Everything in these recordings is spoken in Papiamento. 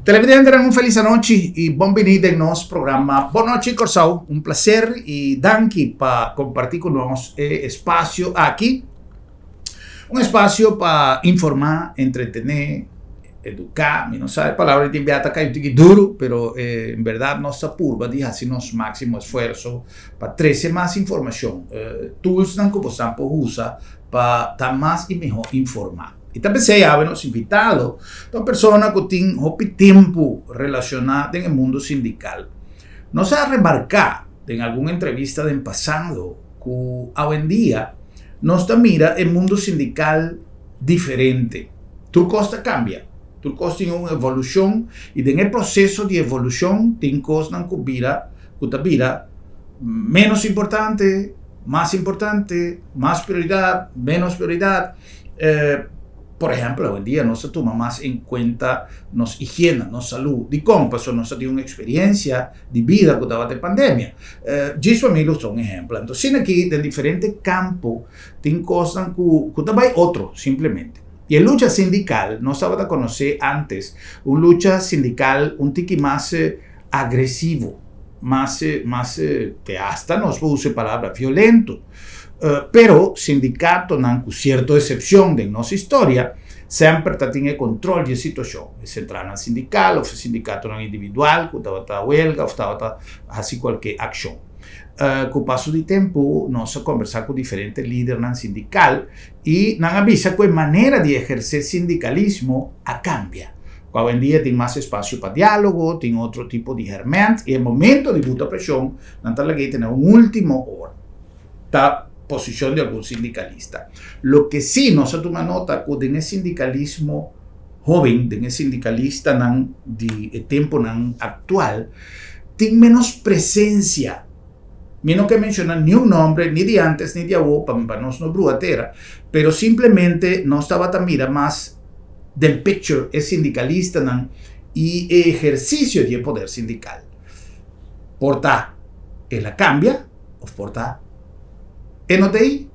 Televidentenan, un felis anochi i bon bini den nos programa Bon Nochi Kòrsou. Un plaser i danki pa kompartí ku nos e espasio aki. Un espasio pa informá, entretené, eduká. Mi no sa e palabra di tin bia ta kai un tiki duru, pero en bèrdat nos ta purba di hasi nos máksimo esfuerso pa trese mas informashon, toolsnan ku bosan por usa pa ta mas i mihó informá. I ta p'esei awe nos invitado ta un persona ku tin hopi tempu relashoná den e mundu sindikal. Nos a remarká den algun entrevista den pasado ku awendia nos ta mira e mundu sindikal diferente. Tur kos ta kambia, tur kos tin un evolushon i den e proseso di evolushon tin kosnan ku bira ku ta bira ménos importante, mas importante, mas prioridat, ménos prioridat. Por ehempel, awendia nos ta tuma mas en cuenta nos higiena, nos salud. Dikon? Pasobra nos ta tin un experiencia di bida cu tabata e pandemia. Djis pa mi ilustra un ehempel. Anto asina aki den diferente campo tin cosnan cu ta bay otro simplemente. Y e lucha sindical nos tabata conoce antes un lucha sindical un tiki mas agresivo, mas mas te hasta nos por usa e palabra violento. Pero sindikatonan, ku sierto eksepshon den nos historia, semper ta tin e kontrol di e situashon. E sentralnan sindikal òf e sindikatonan individual ku tabata welga òf tabata hasi kualke akshon. Ku paso di tempu nos a kombersá ku diferente lidernan sindikal i nan a bisa ku e manera di ehersé sindikalismo a kambia. Ku awendia tin mas espasio pa diálogo, tin otro tipo di hèrmènt i e momento di buta preshon nan ta lag'é tene un último ora. Ta posishon di algun sindikalista. Loke sí nos a tuma nota ku den e sindikalismo hóben, den e sindikalistanan di e tempunan aktual, tin ménos presensia. Mi no ke menshoná niun nòmber, ni di ántes ni di awor, pa pa nos no brua tera, pero simplemente nos tabata mira mas den picture e sindikalistanan i e ehersisio di e poder sindikal. Por ta el a kambia of por ta e no ta ei,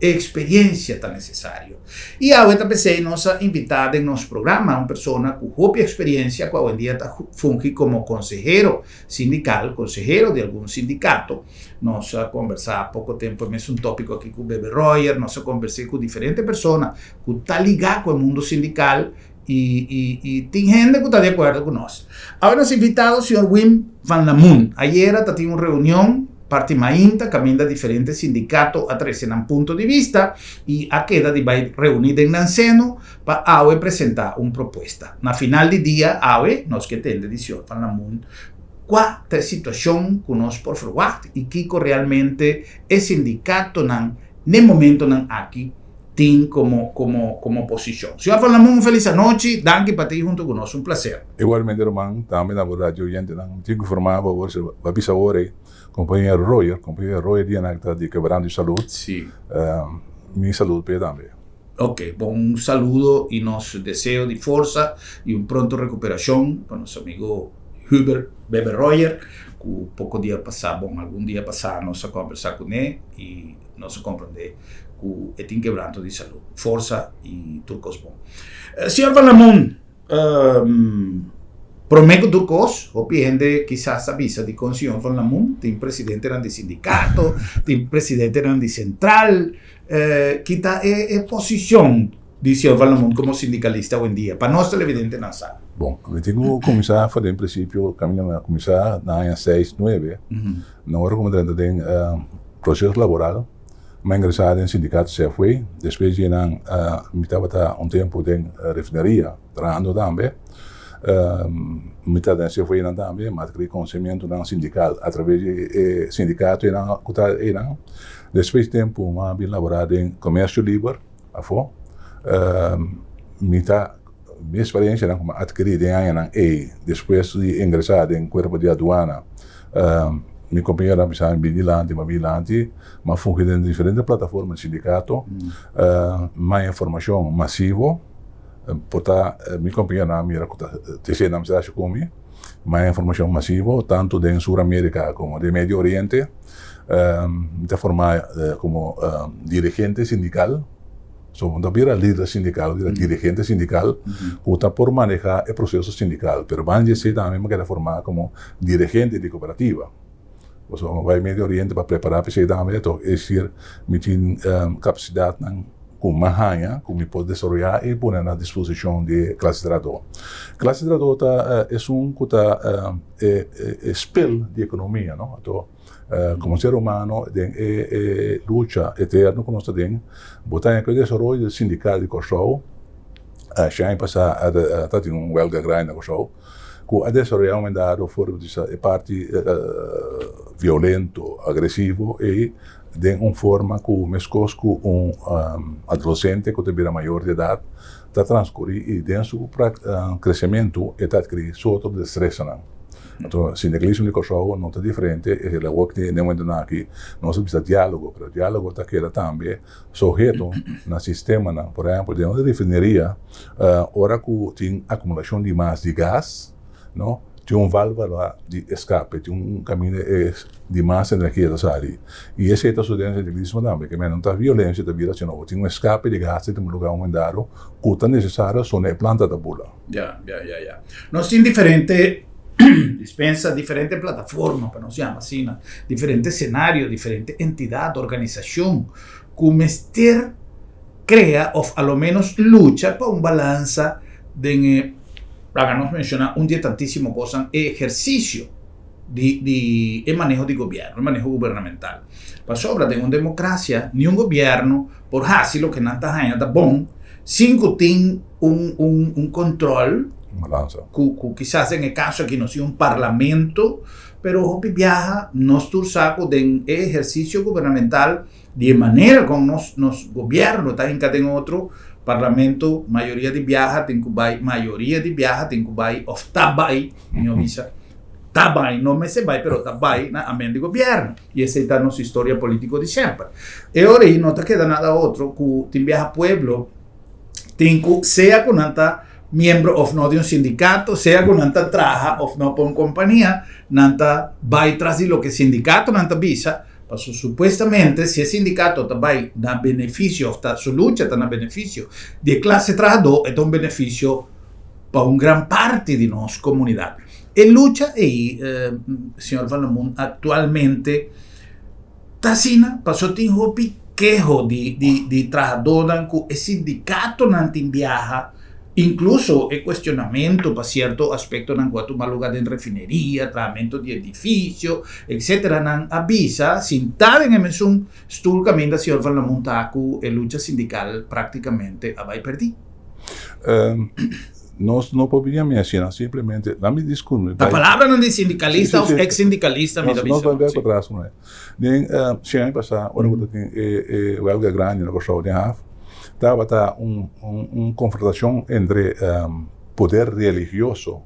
e eksperiencia ta nesesario. I awe ta p'esei nos a invitá den nos programa un persona ku hopi eksperiencia ku awendia ta fungi komo konsehero sindikal, konsehero di algun sindikato. Nos a kombersá poko tempu e mesun tópiko aki ku Bebe Royer, nos a kombers'é ku diferente persona ku ta ligá ku e mundu sindikal I i i tin hende ku ta di akuerdo ku nos. Awe nos invitado señor Wim van Lamoen. Ayera ta tin un reunion parti mainta kaminda diferente sindikato a trese nan punto di bista i a keda di bai reuní den nan seno pa awe presentá un propuesta. Na final di dia awe nos ke tende di señor van Lamoen kua ta e situashon ku nos por ferwagt i kiko realmente e sindikatonan n'e momentonan aki tin como como como posicion. Señor Van Lamoen un feliz anochi, danki pa ta hunto cu nos, un placer. Igualmente ruman, tambe na bo radio oyentenan, mi tin cu informa bo awor, bo a bisa awor ey, compañero Royer, compañero Royer di anak ta di Quebrando di Salud, Si. Mi salud p'e tambe. Ok, bon un saludo y nos deseo di forsa y un pronto recuperacion pa nos amigo Hubert Bebe Royer, cu poco dia pasa, bon algun dia pasa nos a conversa cune y Nos a comprende cu e tin quebranto di salud. Forsa y tur cos bon. Señor Van Lamon, prome cu tur cos, hopi hende kisas a bisa dicon señor Van Lamon tin presidentenan di sindicato, tin presidentenan di central. Ki ta e posicion di señor Van Lamon como sindicalista awendia? Pa nos televidentenan sa. Bon, mi tin cu cuminsa for den principio, caminda mi a cuminsa na aña seis nuebe. Na ora ku mi drenta den proseso laboral, mi a ingresá den sindikato CFW. Despues di nan mi tabata un tempu den refineria trahando tambe. Mi ta den CFW nan tambe, mi a adkirí konosemientonan sindikal atraves di e sindikato einan ku ta einan. Despues di tempu mi a bin laborá den komersio liber afó. Mi ta. Mi experiencianan cu mi a adkiri den añanan ey, despues di ingresa den cuerpo di aduana, mi compañeronan a bisa mi bin dilanti, mi a bin dilanti, mi a fungi den diferente plataforma di sindicato, mi a haña formacion masivo, por ta mi compañeronan a mira cu ta esey nan mester haci cu mi, mi a haña formacion masivo tanto den Sur America como den Medio Oriente, mi ta forma como dirigente sindical. So bo ta bira lider sindical, bira dirigente sindical cu ta por maneha e proceso sindical. Pero banda di esey tambe mi a keda forma como dirigente di cooperativa. Pasobra mi a bay Medio Oriente pa prepara pa esey tambe. Enton es decir mi tin capacidadnan cu mi a haña cu mi por desaroya y pone na disposicion di e clase trahador. Clase trahador ta esun cu ta e spil di economia, no? Anto Komo ser humano den e lucha eterno ku nos ta den, bo ta haña ku e desaroyo sindikal di Kòrsou, shi aña pasá a tin un wèlga grandi na Kòrsou, ku a desaroyá un mendado for di e parti violento, agresivo ei den un forma ku meskos ku un adolesente ku ta bira mayor di edat ta transkurí i den su kresementu e ta atkirí su otro destresanan. Anto sindikalismo di Kòrsou no ta diferente, e la wak den e momentunan aki nos a bisa diálogo, pero diálogo ta keda tambe suheto na sistemanan. Por ehèmpel den un refineria ora ku tin akumulashon di mas di gas no tin un válvula di eskape, tin un kaminda e di mas energia ta sali i esei ta sucede den sindikalismo tambe, ke no ta violensia ta bira sino bo tin un eskape di gas den un lugar un momento dado ku ta nesesario sone e planta ta bula. Ya, ya, ya, ya. Nos tin diferente dispensa, diferente plataforma, pa nos yama asina, diferente escenario, diferente entidad, organisacion cu mester crea of a lo menos lucha pa un balansa den e, laga nos menciona un di e tantisimo cosnan, e ehercicio di di e maneho di gobierno, e maneho gubernamental. Pasobra den un democracia niun gobierno por haci loke nan ta haña ta bon sin cu tin un un un control Balansa. cu cu kisas den e caso aki nos tin un parlamento, pero hopi biaha nos tur sa cu den e ehercicio gubernamental di e manera con nos nos gobierno ta hinca den otro, parlamento mayoria di biaha tin cu bay mayoria di biaha tin cu bay of ta bay, mi a bisa ta bay, no mester bay pero ta bay na amen di gobierno y esey ta nos historia politico di semper. E ora ey no ta keda nada otro cu tin biaha pueblo tin cu sea cu nan ta miembro of no di un sindicato, sea cu nan ta traha of no pa un compania, nan ta bay tras di loke sindicatonan ta bisa, pasobra supuestamente si e sindicato ta bay na beneficio of ta su lucha ta na beneficio di e clase trahador, e ta un beneficio pa un gran parti di nos comunidad. E lucha ey, señor Van Lamoen, actualmente Ta asina paso tin hopi keho di di di trahadónan ku e sindikatonan tin biaha, inkluso e kuestionamentu pa sierto aspektonan ku a tuma lugá den refineria, trahamentu di edifisio, etsetera. Nan a bisa sintá den e mesun stul kaminda señor Van Lamoen ta ku e lucha sindikal praktikamente a bai pèrdí. Nos no por bini asina, simplemente, nan mi disculpe. Ta palabranan di sindicalista of ex sindicalista mi ta bisa. Nos bai bek atras un Den shen aña pasa, ora ku ta tin e welga grandi na Kòrsou den haf, tabata un un konfrontashon entre poder religioso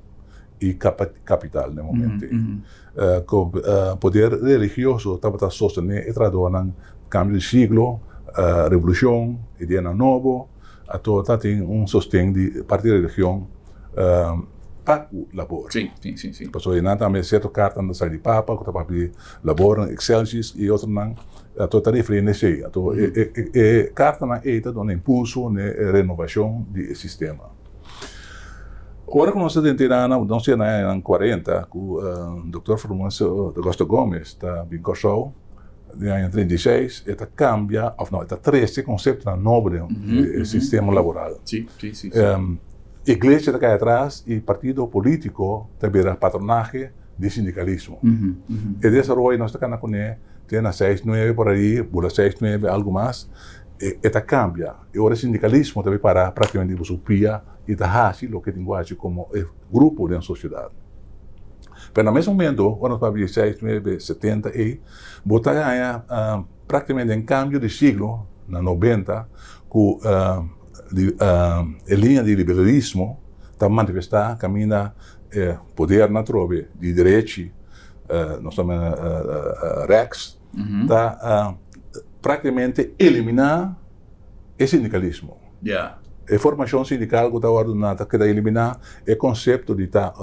i kapital den momento ei. Ku poder religioso tabata sostené e trahadónan kambio di siglo, revolushon, ideanan nobo. Ato ta tin un sosten di parti di religion pa cu labor. Sí, sí, sí, sí. Pasobra nan tambe cierto cartanan ta sali di Papa cu ta papia di labornan excelsis y otronan ato ta referi na esey. Ato e cartanan ey ta duna impulso na e renovacion di e sistema. Ora cu nos ta den Tirana, nos ta na añanan cuarenta cu Doctor Formoso Augusto Gomez ta bin Corsou. Den aña 36 e ta cambia of no e ta trece conceptonan nobo den e sistema laboral. Iglesia ta cay atras y partido politico ta bira patronahe di sindicalismo. E desaroyo nos ta cana cune te na seis nuebe por ahi, bula seis nuebe algo mas, e ta cambia. E ora sindicalismo ta bay para practicamente riba su pia y ta haci loke tin cu haci como e grupo den sociedad. Pero na mes momento, ora nos papia di seis, nuebe, setenta ei, bo ta haña práktikamente den kambio di siglo, na nobenta, ku e liña di liberalismo ta manifestá kaminda e podernan atrobe di derechi, nos ta mira rèks, ta práktikamente eliminá e sindikalismo. E formashon sindikal ku ta wòrdu duna ta keda eliminá, e konsepto di ta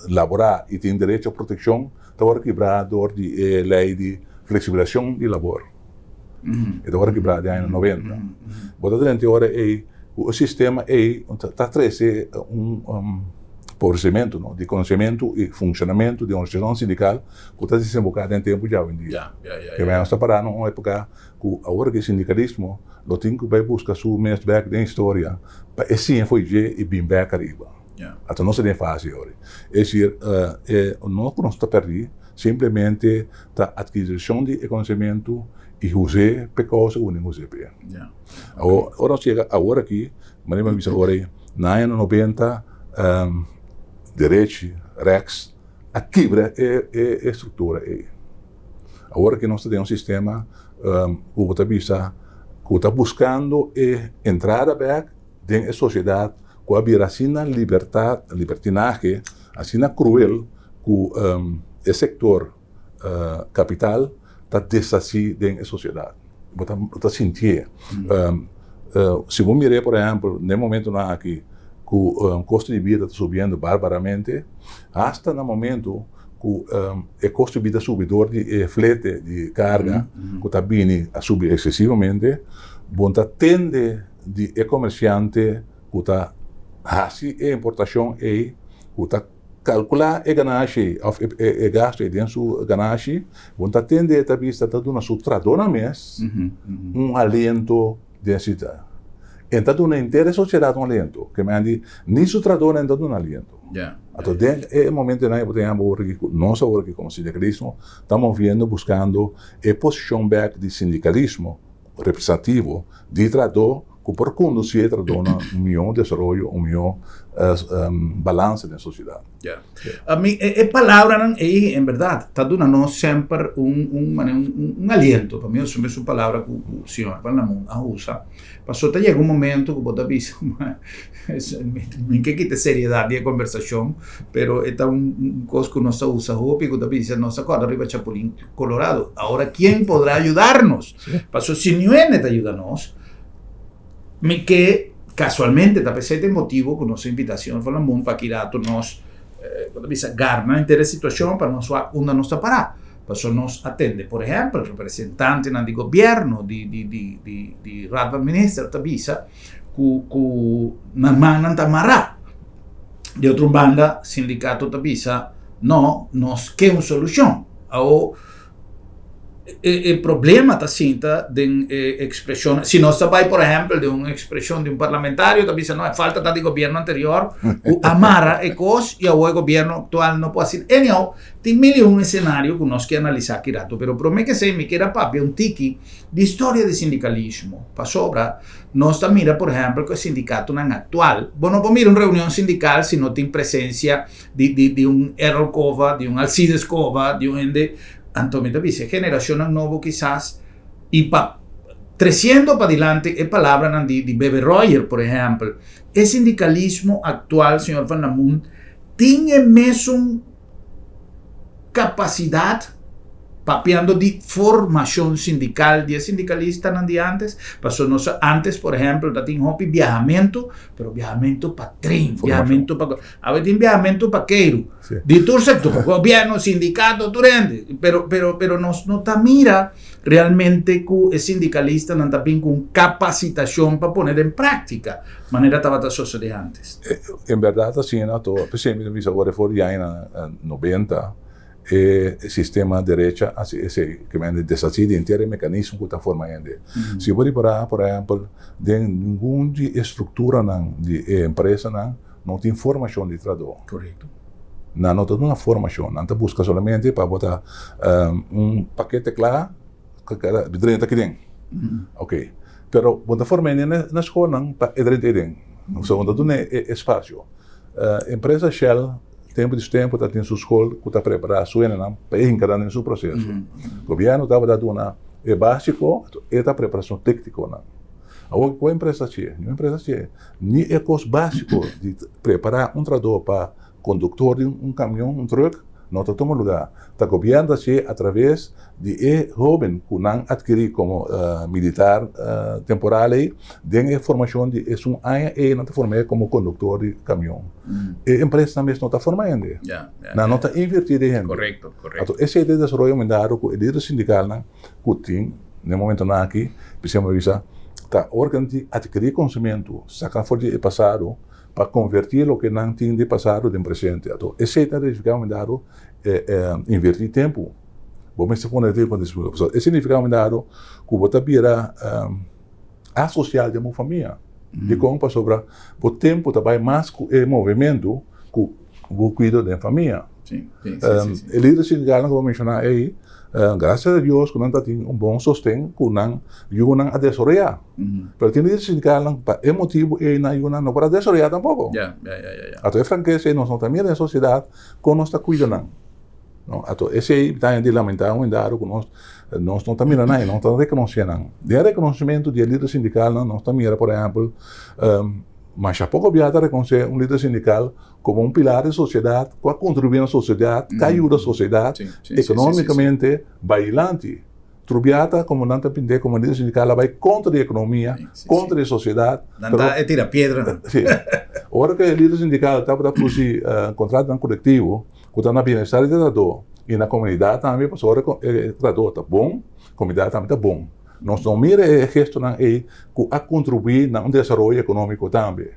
laborá i tin derecho a protekshon ta wòrdu kibrá dor di e lei di fleksibilisashon di labor. E ta wòrdu kibrá den aña 90. Bo ta drenta e ora ei ku e sistema ei ta trese un pobresimentu no di konosementu i funshonamentu di organisashon sindikal ku ta desemboká den tempu djawendia. Kebei nos ta pará na un époka ku awor ku e sindikalismo lo tin ku bai buska su mes bèk den historia pa e siña for dje i bin bèk ariba. Ata nos ta den fase awor. Es desir, e no ku nos ta pèrdí, simplemente ta atkisishon di e konosementu i us'é p'e kousa ku bo tin ku us'é p'e. Awor, ora nos yega awor aki, manera mi a bisa ora ei, na añanan 90 derechi, rèks, a kibra e struktura ei. Awor aki nos ta den un sistema ku bo ta bisa ku ta buskando e entrada bèk den e sosiedat ku a bira asina libertat, libertinahe, asina kruel ku e sektor kapital ta deshasí den e sosiedat. Bo ta bo ta sintié. Si bo mir'é por ehèmpel den momentunan aki ku kosto di bida ta subiendo barbaramente, asta na momentu ku e kosto di bida subi dor di e flete di karga ku ta bini a subi eksesivamente, bo ta tende di e komersiante ku ta hasi e importashon ei, ku ta kalkulá e ganashi ei òf e gastu ei den su ganashi, bo ta tende e ta bisa ta duna su trahadónan mes un alento den sita. E ta duna henter e sosiedat un alento, ke men di ni su trahadónan ta duna alento. Anto den e momentonan ei bo ta yama awor aki ku nos awor aki komo sindikalismo ta moviendo buskando e posishon bèk di sindikalismo representativo di trahadó ku por kondusí e trahadó na un mihó desaroyo, un mihó balansa den sosiedat. Ya. Mi e palabranan ei en bèrdat ta duna nos semper un un manera un un aliento. Pa mi esei mesun palabra ku ku señor Van Lamoen a usa. Pasobra ta yega un momento ku bo ta bisa mi ke kita e seriedat di e kombersashon, pero e ta un kos ku nos ta usa hopi ku ta bisa nos ta kòrda riba Chapulín Colorado, Ahora quién podrá ayudarnos? Pasobra si niun hende ta yuda nos, Mi ke kasualmente ta p'esei ta e motibu ku nos a invitá señor Van Lamoen pa aki rato nos ku ta bisa garna henter e situashon pa nos wak unda nos ta pará. Pasobra nos a tende por ehèmpel representantenan di gobièrnu di di di di di Raad van Minister ta bisa ku ku nan mannan ta mará. Di otro banda sindikato ta bisa no nos ke un solushon. Awor E problema ta sinta den e expresion, si nos ta bay por ehempel den un expresion di un parlamentario ta bisa no e falta ta di gobierno anterior cu a mara e cos y awor e gobierno actual no por haci. Anyhow, tin mil y un escenario cu nos ke analisa aki rato, pero prome ke esey mi kier a papia un tiki di historia di sindicalismo, pasobra nos ta mira por ehempel cu e sindicatonan actual, bo no por mira un reunion sindical si no tin presencia di di di un Errol Cova, di un Alcides Cova, di un hende, anto mi ta bisa e generacionnan nobo kisas y pa treciendo padilanti e palabranan di di Bebe Royer por ehempel, e sindicalismo actual señor Van Lamoen tin e mesun capacidad Papiando di formacion sindical di e sindicalistanan di antes, pasobra nos antes por ehempel ta tin hopi biahamento, pero biahamento pa tren, biahamento pa, awe tin biahamento pa keiru, di tur sector, gobierno, sindicato, tur hende, pero, pero, pero nos no ta mira realmente cu e sindicalistanan ta bin cu un capacitacion pa pone den practica, manera tabata sosode antes. En berdad asina, to, p'esei mi ta bisa ora for di añanan 90, E sistema derecha hasi esei, ke men deshasí di henter e mekanismo ku ta forma hende. Si bo ripará, por ehèmpel, den ningun di e strukturanan di e empresanan no tin formashon di trahadó. Nan no ta duna formashon, nan ta buska solamente pa bo ta un pakete kla ku kada drenta aki den. Oke, pero bo ta forma hende na skolnan pa e drenta ei den. So bo ta duna e espasio. Empresa Shell Tempu di su tempu ta tin su skol ku ta prepará su hendenan pa e hinka nan den su proseso. Gobièrnu tabata duna e básiko, e ta preparashon téktikonan. Awor ku empresa hasié? Niun empresa hasié. Ni e kos básiko di prepará un trahadó pa konduktor di un kamion, un trùk, no ta tuma lugá. Ta gobièrnu ta hasié atraves di e hóben ku nan atkirí komo militar temporal ei, den e formashon di esun aña ei nan ta form'é komo konduktor di kamion. E empresanan mes no ta forma hende. Nan no ta invertí den hende. Anto esei ta e desaroyo mendado ku e lider sindikalnan ku tin. Na e momentonan aki, p'esei mi a bisa, ta ora ku nan tin atkirí konosementu, saka for di e pasado pa konvertí loke nan tin di pasado den presente. Anto esei ta signifiká un dado invertí tempu. Bo mester pone tempu disponibel. Pasobra e signifiká un dado ku bo ta bira asosial den bo famia. Dikon? Pasobra bo tempu ta bai mas ku e movementu ku bo kuido den famia. E lider sindikalnan ku bo menshoná ei, grasias a Dios ku nan ta tin un bon sosten ku nan yunan a desaroyá. Pero tin lider sindikalnan pa e motibu ei nan yunan no por a desaroyá tampoko. Ato e frankesa ei nos no ta mira den sosiedat kon nos ta kuida nan. Ato esei ta di lamentá un dado ku nos nos no ta mira nan i nos no ta rekonosé nan. Den rekonosementu di e lider sindikalnan nos ta mira por ehèmpel masha poko bia ta rekonosé un lider sindikal komo un pilar di sosiedat ku a kontribuí na sosiedat, ku a yuda sosiedat ekonómikamente bai dilanti. Trubiata komo nan ta pint'é komo lider sindikal a bai kontra di ekonomia, kontra di sosiedat. Nan ta e tira piedra. Si. Ora ku e lider sindikal tabata produsí kontratonan kolektivo ku ta na bienestar di trahadó i na komunidat tambe, pasobra ora ku e trahadó ta bon, komunidat tambe ta bon. Nos no mira e gestonan ei ku a kontribuí na un desaroyo ekonómiko tambe.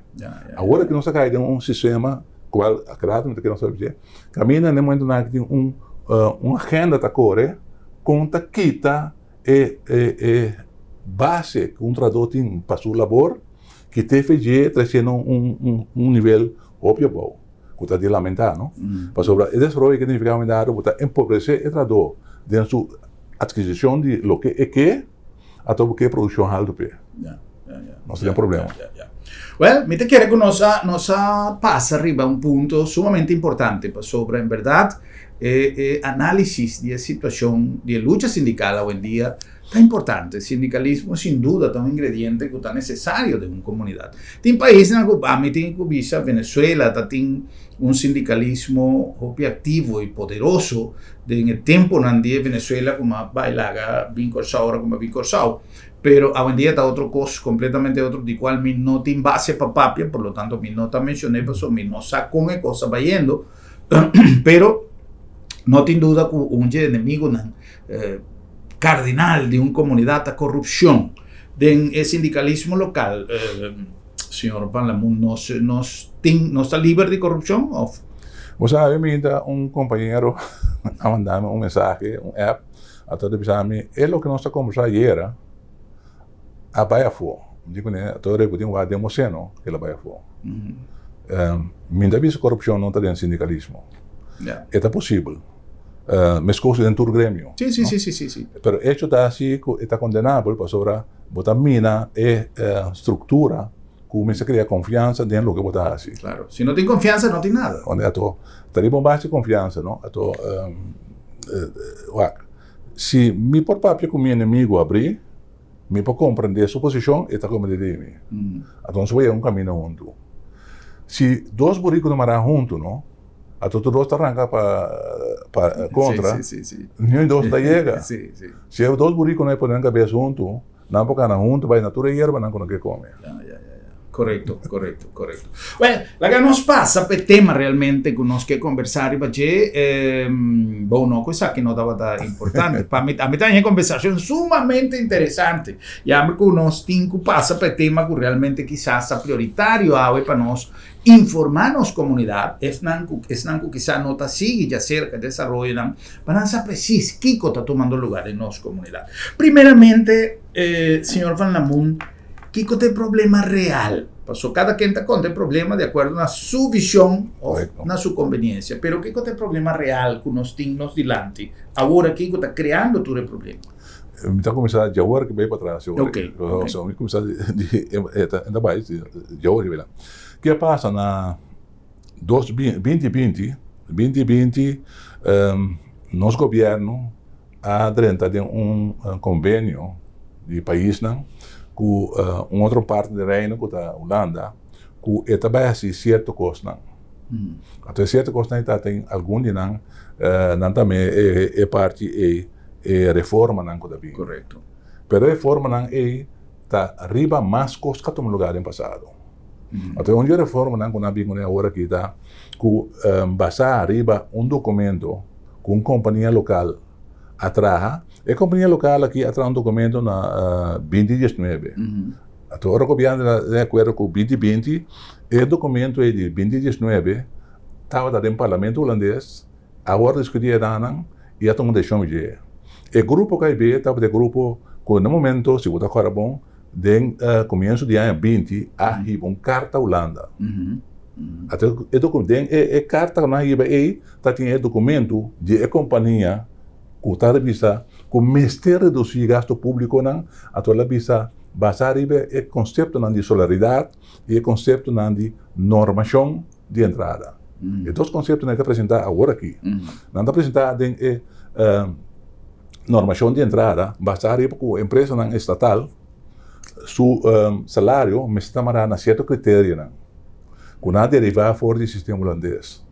Awor ku nos a kai den un sistema kual a krata mi ta kere nos a bis'é, kaminda na e momentunan aki tin un un agenda ta kore kon ta kita e e base ku un trahadó tin pa su labor, kit'é fedj'é tresiendo un un nivel hopi abou ku ta di lamentá no. Pasobra e desaroyo ke nifiká bo bo ta empobresé e trahadó den su Adquisicion di loke e ke, ato bo ke produccion haltu p'e. Nos ta den problema. Well, mi ta kere ku nos a nos a pasa riba un punto sumamente importante pasobra en berdad e e análisis di e situacion di e lucha sindical awendia ta importante. Sindicalismo sin duda ta un ingrediente ku ta necesario den un comunidad. Tin paisnan ku ami tin ku bisa Venezuela ta tin un sindicalismo hopi activo y poderoso den e temponan di e Venezuela ku a bai laga bin Kòrsou ora ku a bin Kòrsou. Pero awendia ta otro kos kompletamente otro di kual mi no tin base pa papia, por lo tanto mi no ta menshon'é pasobra mi no sa kon e kos ta bayendo. Pero no tin duda ku un dje enemigunan kardinal di un komunidat ta korupshon. Den e sindikalismo lokal, señor Van Lamoen, nos nos tin nos ta liber di korupshon òf? Bo sabe mi ta un kompañero a manda mi un mensahe, un app, a ta bisa mi e loke nos ta kombersá ayera a bai afó. Mi di kuné a ta repetí un wak den bo seno ke el a bai afó. Mi ta bisa korupshon no ta den sindikalismo. E ta posibel. Meskos den tur gremio. Pero echo ta si ku e ta kondenabel pasobra bo ta mina e struktura ku mester krea konfiansa den loke bo ta hasi. Klaro. Si no tin konfiansa no tin nada. Ato ta riba un base di konfiansa no. Ato wak si mi por papia ku mi enemigu abrí mi por komprendé su posishon e ta komprendé di mi. Ato nos por yega un kaminda huntu. Si dos buriku ta mará huntu no ato tur dos ta ranka pa pa kontra niun dos ta yega. Si e dos burikunan e pone nan kabes huntu Nan por cana hunto bay na tur e yerbanan cu nan ke come. Ya, ya, ya, ya. Correcto, correcto, correcto. Well, laga nos pasa p'e tema realmente cu nos ke conversa riba dje. Eh, bon, no cu esaki no tabata importante. Pa mi, ami ta haña e conversacion sumamente interesante. Ya mi cu nos tin cu pasa p'e tema cu realmente kisas ta prioritario awe pa nos informa nos comunidad, esnan cu, esnan cu kisa no ta sigui djacerca desaroyonan, pa nan sa precies kico ta tumando lugar den nos comunidad. Primeramente, señor Van Lamoen, kico ta e problema real? Paso cada ken ta conta e problema di acuerdo na su vision of na su conveniencia. Pero kico ta e problema real cu nos tin nos dilanti awor aki cu ta creando tur e problema? Mi ta cuminsa djaor ki bay patras. Mi cuminsa di e ta bay djaor ki bay la. Ke a pasa na dos binti binti, binti binti, nos gobierno a drenta den un konvenio di paisnan ku un otro parti di reino ku ta Hulanda ku e ta bai hasi sierto kosnan. Anto e sierto kosnan ei ta tin algun di nan nan tambe e parti ei e reformanan ku ta bini. Pero e reformanan ei ta riba mas kos ku a tuma lugar den pasado. Anto un di e reformanan ku nan a bin kuné awor aki ta ku basá riba un dokumento ku un kompania lokal. A traha, e kompania lokal aki a traha un dokumento na binti diesnuebe. Anto ora gobièrnu ta den akuerdo ku binti binti, e dokumento ei di binti diesnuebe tabata den parlamento hulandes, a wòrdu diskutí einan i a tuma un desishon dje. E grupo KIB tabata e grupo ku na momento, si bo ta kòrda bon, den komienso di aña binti a hiba un karta Hulanda. Anto e den e karta ku nan a hiba ei ta tin e dokumento di e kompania ku ta bisa ku mester redusí gastu públikonan, anto el a bisa basá riba e konseptonan di solidaridat i e konseptonan di normashon di entrada. E dos konseptonan e ta presentá awor aki. Nan ta presentá den e normashon di entrada basá riba ku empresanan estatal su salario mester ta mará na sierto kriterionan ku nan a derivá for di sistema hulandes.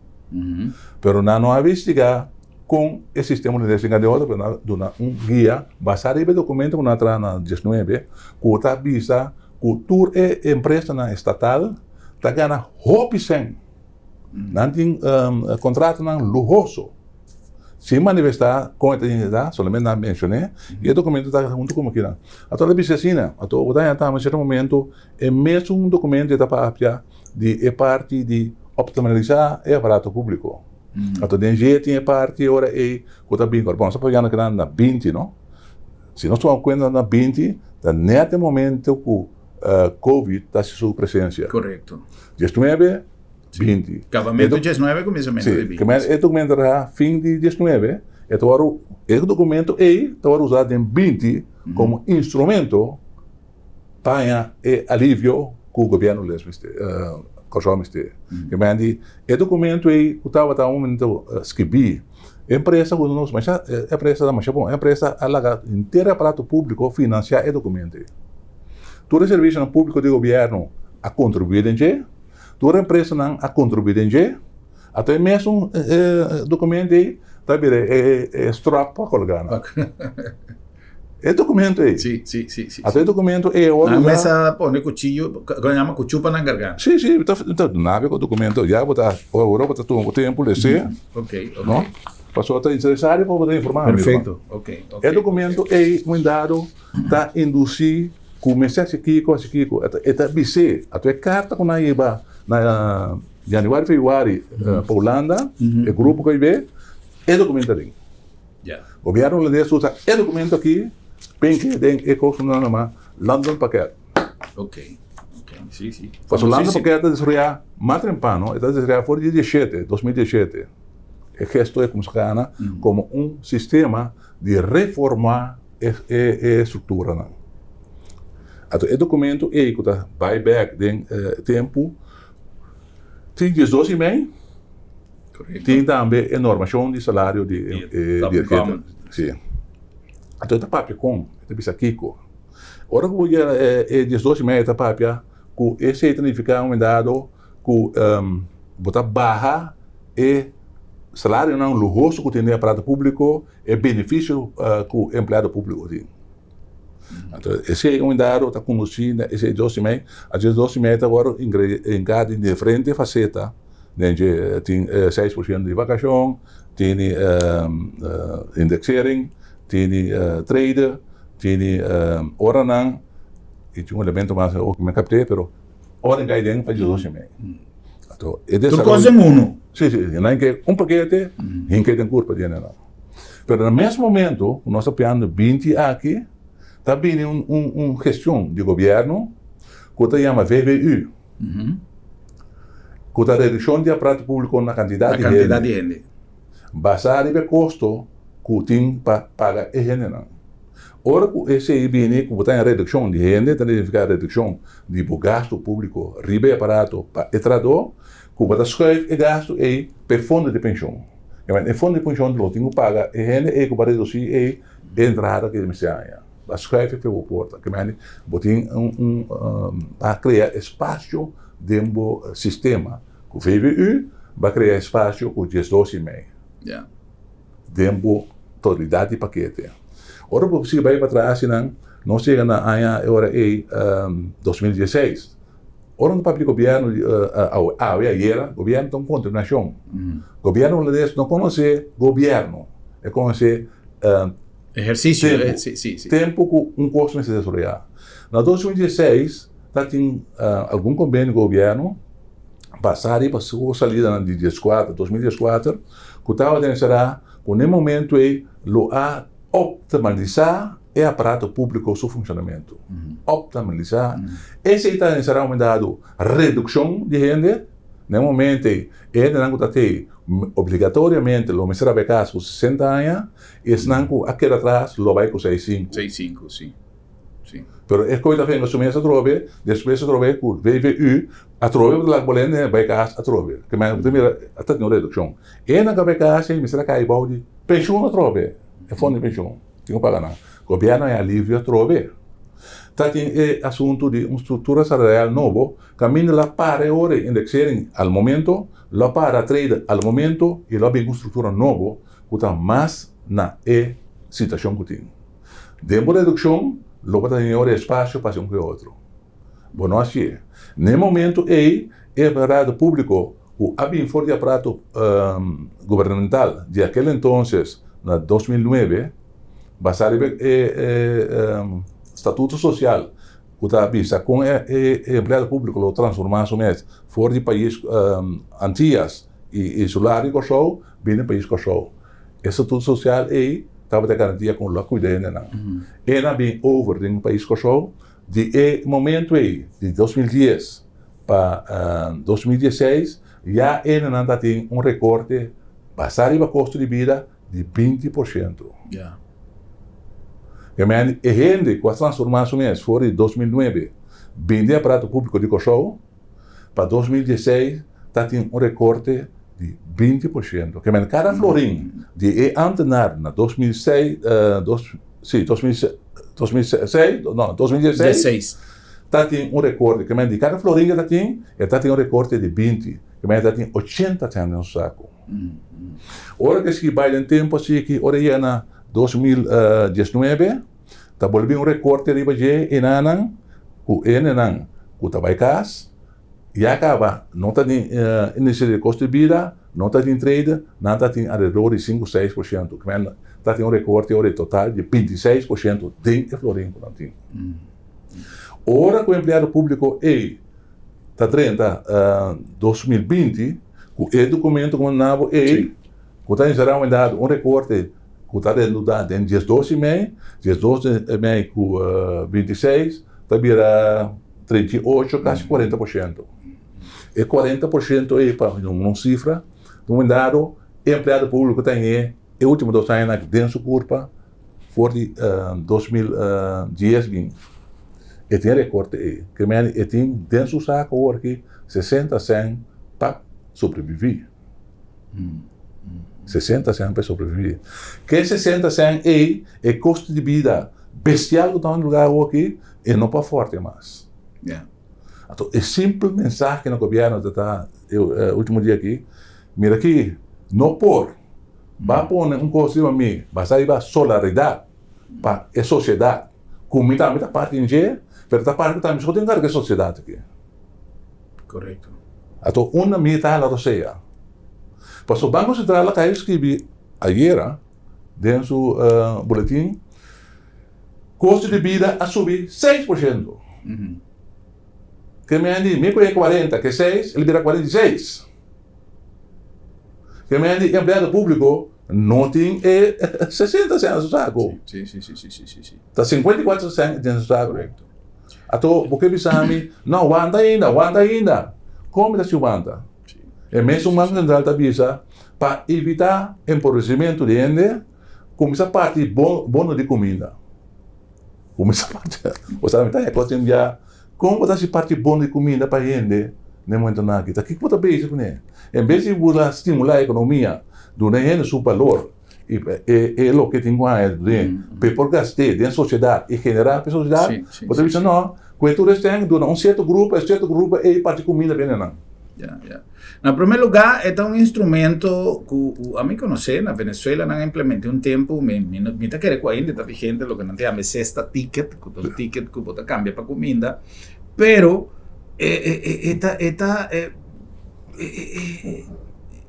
Pero nan no a investigá kon e sistema hulandes tin kende otro, pero nan a duna un guia basá riba e dokumento ku nan a traha na diesnuebe ku ta bisa ku tur e empresanan estatal ta gana hopi sèn. Nan tin kontratonan luhoso sin manifestá kon e ta yega, solamente nan a menshoné i e dokumento ta huntu ku kinan. Anto el a bisa asina, anto bo ta haña tambe sierto momento e mesun dokumento e ta papia di e parti di optimalisá e aparato públiko. Anto den dje tin e parti ora ei ku ta bin, bon nos ta papiando kinan na binti no, si nos tuma kuenta na binti ta nèt e momento ku Covid ta hasi su presensia. Korekto. Diesnuebe, binti. Kabamentu diesnuebe, kuminsamentu di binti. Si, e dokumento ta fin di diesnuebe, e ta wòrdu, e dokumento ei ta wòrdu usá den binti komo instrumento pa haña e alivio ku gobièrnu les mester, Kòrsou mester. Ke men di e dokumento ei ku tabata un momento skibí, e empresa ku nos masha, e empresa ta masha bon, e empresa a laga henter e aparato públiko finansiá e dokumento ei. Tur e servisionan públiko di gobièrnu a kontribuí den dje, tur e empresanan a kontribuí den dje, anto e mesun dokumento ei ta bira e stròp pa kolgá nan. E dokumento ei. Sí, sí, sí, sí. Anto e dokumento ei a wòrdu Nan mes a pone kuchillo, ku nan yama kuchu pa nan garganta. Sí, sí, ta nabia ku dokumento, ya bo ta, ora bo ta tuma bo tempu les'é. Ok, ok. No? Pasobra ta interesario pa bo ta informá. Perfekto, ok, ok. E dokumento ei, un dado. Ta indusí ku mester hasi kiko, hasi kiko. E ta bis'é. Anto e karta ku nan a hiba na yanüari, febrüari pa Hulanda, e grupo ku a hib'é, e dokumento ta den. Gobièrnu hulandes usa e dokumento aki penke den e kos ku nan yama London Pakket. Pasobra London Pakket ta desaroyá mas trempano, e ta desaroyá for di diesshete, 2017. E gesto e kuminsá gana komo un sistema di reformá e strukturanan. Anto e dokumento ei ku ta bai bèk den tempu tin diesdos i mei, tin tambe e normashon di salario di e dirigente. Si. Anto e ta papia kon, e ta bisa kiko. Ora ku bo yega e diesdos i mei e ta papia ku esei ta nifiká un dado ku bo ta baha e salarionan luhoso ku tin den aparato públiko. E benefisio ku empleado públiko tin. Anto esei un dado ta kondusí na esei dos i mei. Así dos i mei ta wòrdu ingregá den diferente faseta. Den dje tin 6% di vakashon, tin indeksering, tin trede, tin oranan i tin un elemento mas ku mi a kapt'é pero ora kai den pa diesdos i mei. Anto e Tur kos den unu. Sí, sí, nan ke un pakete, hinke den kurpa di nan. Pero na mes momento ku nos ta piando binti aki, ta bini un un un gestion di gobièrnu ku ta yama VVU, ku ta redukshon di aparato públiko na kantidat di hende. Na kantidat di hende. Basá riba e kosto ku tin pa paga e hendenan. Ora ku esei bini ku bo ta haña redukshon di hende, ta nifiká redukshon di bo gastu públiko riba e aparato pa e trahadó, ku bo ta schuif e gastu ei pa e fondo di penshon. E fondo di penshon lo tin ku paga e hende ei ku bo a redusí ei e entrada ku e mester haña. Bo a schuif e pa bo porta. Bo tin un a krea espasio den bo sistema. Ku VVU bo a krea espasio ku 12 i mei den bo totalidat di pakete. Ora bo sigui bai patras asinan, nos yega na aña e ora ei 2016. Ora no papia di gobièrnu awe, ayera, gobièrnu ta un kontinuashon. Gobièrnu hulandes no konosé gobièrnu, e konosé. Ehersisio, tempu, si, si, si. Tempu ku un kos mester desaroyá. Na 2016 ta tin algun kombenio ku gobièrnu basá riba su salidanan di dieskuater, 2014, ku tabata enserá ku na e momentu ei lo a optimalisá e aparato públiko su funshonamentu. Optimalisá. Esei ta enserá un dado redukshon di hende. Na e momento ei e hendenan ku ta tei obligatoriamente lo mester a bai kas ku 60 aña i esnan ku a keda atras lo bai ku 65. 65, si. Si. Pero e koe ta venga su mes atrobe, despues atrobe ku VVU atrobe bo ta laga bo hende bai kas atrobe. Ke men bo ta mira a ta tin un redukshon. E hendenan ku a bai kas ei mester a kai bou di penshun atrobe, e fondo di penshun tin ku paga nan. Gobièrnu a alivio atrobe. Ta tin e asuntu di un struktura salarial nobo kaminda lo a para e ora e indexering al momento, lo a para trade al momento i lo a bin ku un struktura nobo ku ta mas na e situashon ku tin. Den bo redukshon lo bo ta tene ora espasio pa hasi un ku e otro. Bo no hasié. Na e momento ei e aparato públiko ku a bin for di aparato gubernamental di akel entonces na 2009 basá riba e statuto sosial ku ta bisa kon e empleado públiko lo transformá su mes for di pais Antias i insular di Kòrsou bini pais Kòrsou. E statuto sosial ei tabata garantia kon lo a kuida hendenan. E nan bin over den pais Kòrsou di e momento ei di 2010 pa 2016 ya hendenan ta tin un rekorte basá riba kosto di bida di 20%. E men e hende ku a transformá su mes for di 2009 bin den aparato públiko di Kòrsou pa 2016 ta tin un rekorte di 20%. Ke men kada florin di e ámtenar na 2006, si, 2006, no, 2016 ta tin un rekorte. Ke men di kada florin ke ta tin, e ta tin un rekorte di 20. Ke men e ta tin 80 sènt den su saku. Ora ke sigui bai den tempu asiki, ora e yega na 2019, ta bolbe bin un rekorte riba dje e nannan ku e hendenan ku ta bai kas ya kaba no ta tin índice di kosto di bida, no ta tin trade, nan ta tin alrededor di sinku 6%. Ta tin un rekorte ora e total di 26% den e florin ku nan tin. Ora ku e empleado públiko ei ta drenta 2020 ku e dokumento ku manda bo ei ku ta enserá un dado un rekorte ku ta redundá den 12 i mei, 12 i mei ku 26 ta bira 38 kasi 40%. E 40% ei pa un sifra un dado e empleado públiko ta hei e último dos añanan aki den su kurpa for di 2010 bin e tin rekorte ei. Ke mende e tin den su sako awor aki 60 sèn pa sobreviví. 60 sèn pa sobreviví. Ke 60 sèn ei e kosto di bida bestial ku ta na lugá awor aki e no por aforte mas. Anto e simpel mensahe na gobièrnu ta ta e último dia aki, mira aki no por Ba pone un kos riba mi basá riba solaridat pa e sosiedat ku mi tambe ta parti di dje, pero ta parti ku tambe so tin karga e sosiedat aki. Korekto. Ato unda mi ta hala rosea. Pasobra Banko Sentral a kai skibi ayera den su boletin, kosto di bida a subi 6%. Ke men di mi ku e 40 ke 6 el bira 46. Ke men di empleado públiko no tin e 60 sèn na su saku. Sí, sí, sí, sí, sí, sí, sí. Ta 54 sèn den su saku. Korekto. Ato bo ke bisa mi, no, wanta ainda, wanta ainda. Kon mi ta si wanta? Sí. E mesun Banko Sentral ta bisa pa evitá empobresimentu di hende, kuminsá parti bono di kuminda. Kuminsá parti, osea mi ta hekla tin bia. Kon bo ta hasi parti bon di kuminda pa hende na e momentunan aki? Ta kiko bo ta bezig kuné? En bes di bo ta stimulá e ekonomia, duna e hende su balor i e loke e tin ku haña den pa e por gast'é den sosiedat i generá pa e sosiedat, bo ta bisa no, ku e tur esnan duna un sierto grupo, e sierto grupo ei parti kuminda pa hendenan. Ya, ya. Na promé lugá e ta un instrumento ku ami konosé na Venezuela nan a implement'é un tempu, mi mi no mi ta kere ku ainda ta vigente loke nan ta yama e cesta ticket, ku ta un ticket ku bo ta kambia pa kuminda, pero e e e e ta e ta e e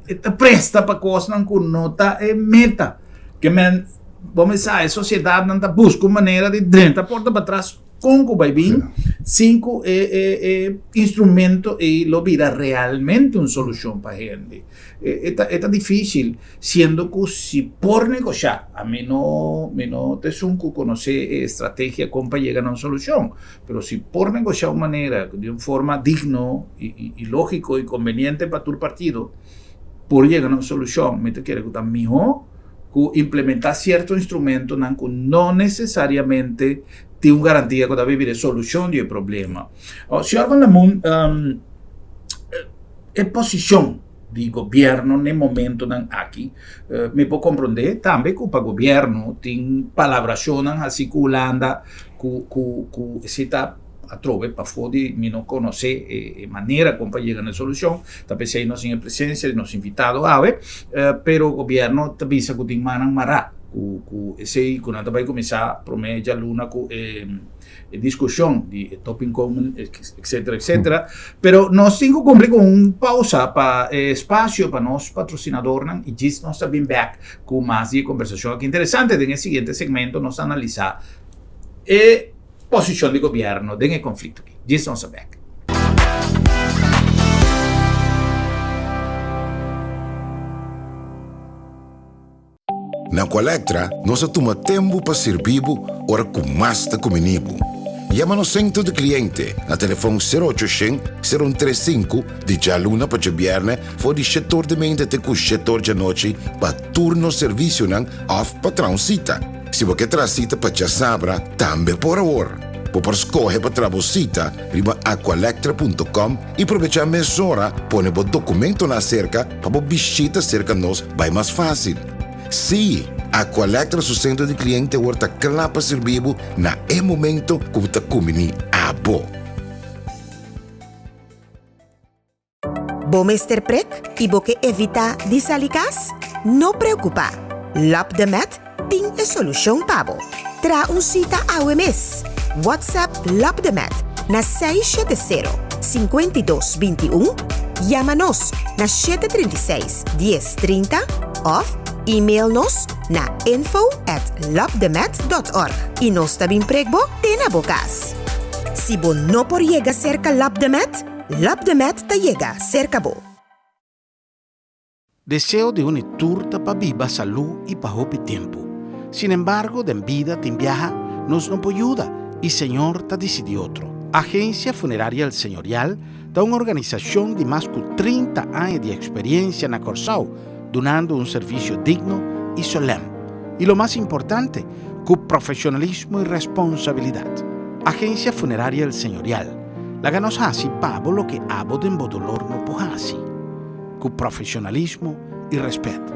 e ta presta pa kosnan ku no ta e meta. Ke men. Bo mester sa e sosiedatnan ta buska un manera di drenta porta patras kon ku bai bin sin ku e e e instrumento ei lo bira realmente un solushon pa hende. E ta e ta dificil siendo ku si por negoshá, ami no mi no ta esun ku konosé e estrategia kon pa yega na un solushon, pero si por negoshá un manera di un forma digno i i lógiko i konveniente pa tur partido por yega na un solushon mi ta kere ku ta mihó ku implementá sierto instrumentonan ku no nesesariamente tin un garantia ku ta bira e solushon di e problema. Señor Van Lamoen, e posishon di gobièrnu n'e momentonan aki, mi por komprondé tambe ku pa gobièrnu tin palabrashonnan hasi ku Hulanda ku ku ku esei ta atrobe pafó di mi no konosé e manera kon pa yega na e solushon, ta p'esei nos tin e presensia di nos invitado awe, pero gobièrnu ta bisa ku tin mannan mará ku ku esei ku nan ta bai kuminsá promé djaluna ku e e diskushon di e topinkomen etcetera etcetera, pero nos tin ku kumpli ku un pausa pa e espasio pa nos patrosinadornan i djis nos ta bin bèk ku mas di e kombersashon aki interesante. Den e siguiente segmento nos ta analisá e posishon di gobièrnu den e konflikto aki. Djis nos ta bèk. Na Aqualectra nos a tuma tempu pa sirbi bo ora ku mas ta kumini bo. Yama nos sentro di kliente na telefon sero ocho shen, sero un tres sinku di djaluna pa djabièrnè for di shete or di meinta te ku shete or djanochi pa tur nos servisionan òf pa traha un sita. Si bo ke traha sita pa djasabra tambe por awor. Bo por skohe pa traha bo sita riba aqualectra punto com i probechá mesora pone bo dokumentonan aserka pa bo bishita serka nos bai mas fásil. Sí, Aqualectra su sentro di kliente awor ta kla pa sirbi bo na e momento ku bo ta kumbiní abo. Bo mester prek i bo ke evitá di sali kas? No preokupá! Lap de Met tin e solushon pa bo. Traha un sita awe mes! WhatsApp Lap de Met na 670 52 21, yama nos na 736 10 30 òf email nos na info at lapdemet.org i nos ta bin prek bo te na bo kas. Si bo no por yega serka Lap de Met, Lap de Met ta yega serka bo. Deseo di un i tur ta pa biba salú i pa hopi tempu. Sinembargo, den bida tin biaha nos no por yuda i Señor ta disidí otro. Agencia Funeraria El Señorial ta un organisashon di mas ku 30 aña di eksperiencia na Kòrsou, dunando un servisio digno i solèm. I lo mas importante, ku profeshonalismo i responsabilidat. Agencia Funeraria El Señorial. Laga nos hasi pa bo loke abo den bo dolor no por hasi, ku profeshonalismo i rèspèt.